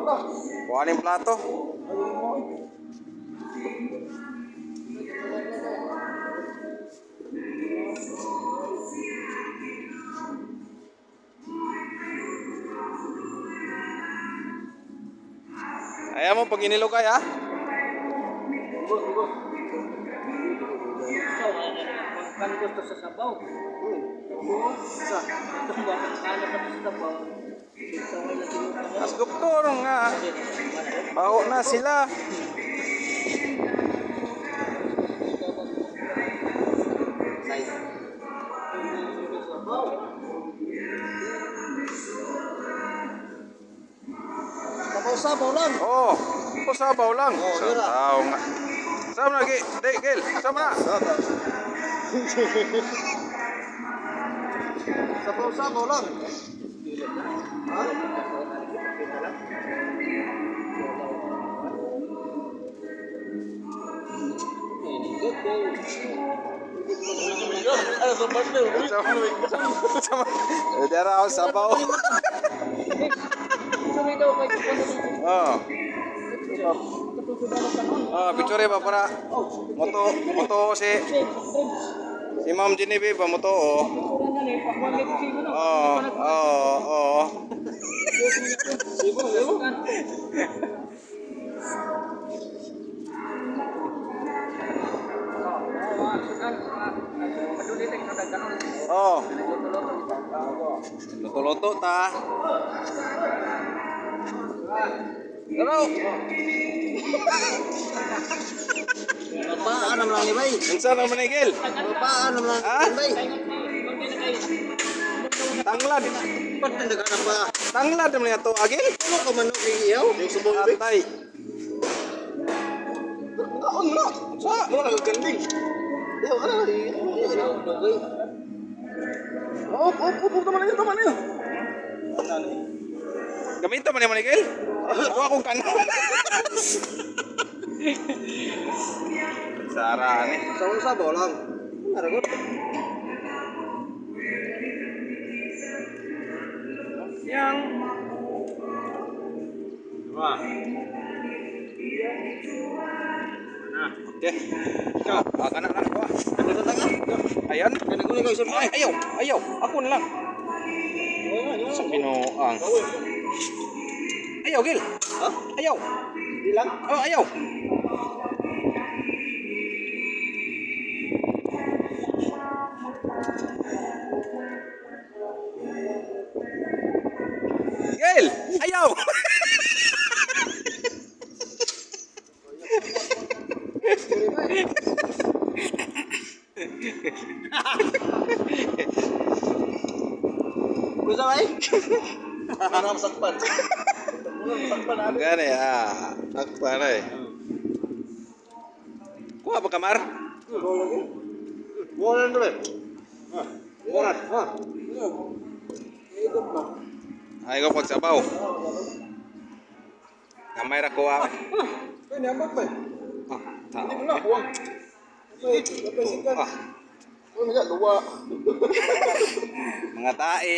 Kuha ning plato. Ayaw mo pag inilugay ha? Kan gusto sa sabaw. Sa. Ano pa sa sabaw? As doktor nga. Baho na sila. Sabaw-sabaw lang. Oh, o sabaw lang. Oh, Sa dira. tao nga. Sama na, Gil. Di, Gil. Sama na. Sabaw-sabaw lang. Ha? Sama. Sama. Dara ako sabaw. Oh. Ah, picture ba para moto moto si si Ma'am Genevieve ba moto oh. Oh. Oh. Luto-luto ta. Hello. Paano lang ni bay? Unsa naman ni Gil? Paano lang Ha? ni bay? Tanglad. Ba't naghanap pa? Tanglad naman niya to, Agil. Ano ka manok yung iyaw? Atay. Kaon na. Sa? Wala ka kanding. Iyaw, ano na? Op, op, op, op, tama na yun, tama na yun. Gamito man ni Manigel. Ako akong kanon. Sara ni. Sabaw-sabaw lang. Naragot. Yang. Okay. Ah, kana na kuha. Ayan. Ay, ayaw, ayaw. Ako na lang. Sa binuang. Ayaw, Gil. Ha? Ayaw. Di lang? Oh, ayaw. Gil, ayaw. Gusto ba eh? Para masakpan. Masakpan. Gani ah, sakpan na eh. Kuha ba kamar? Wala na rin. Wala. Ha? Ay ko pagsabaw. Gamay ra kuha. Ay, niyambag ba? Ah, tao. Hindi mo na, huwag. Ah, Ano nga, luwa. mga tae.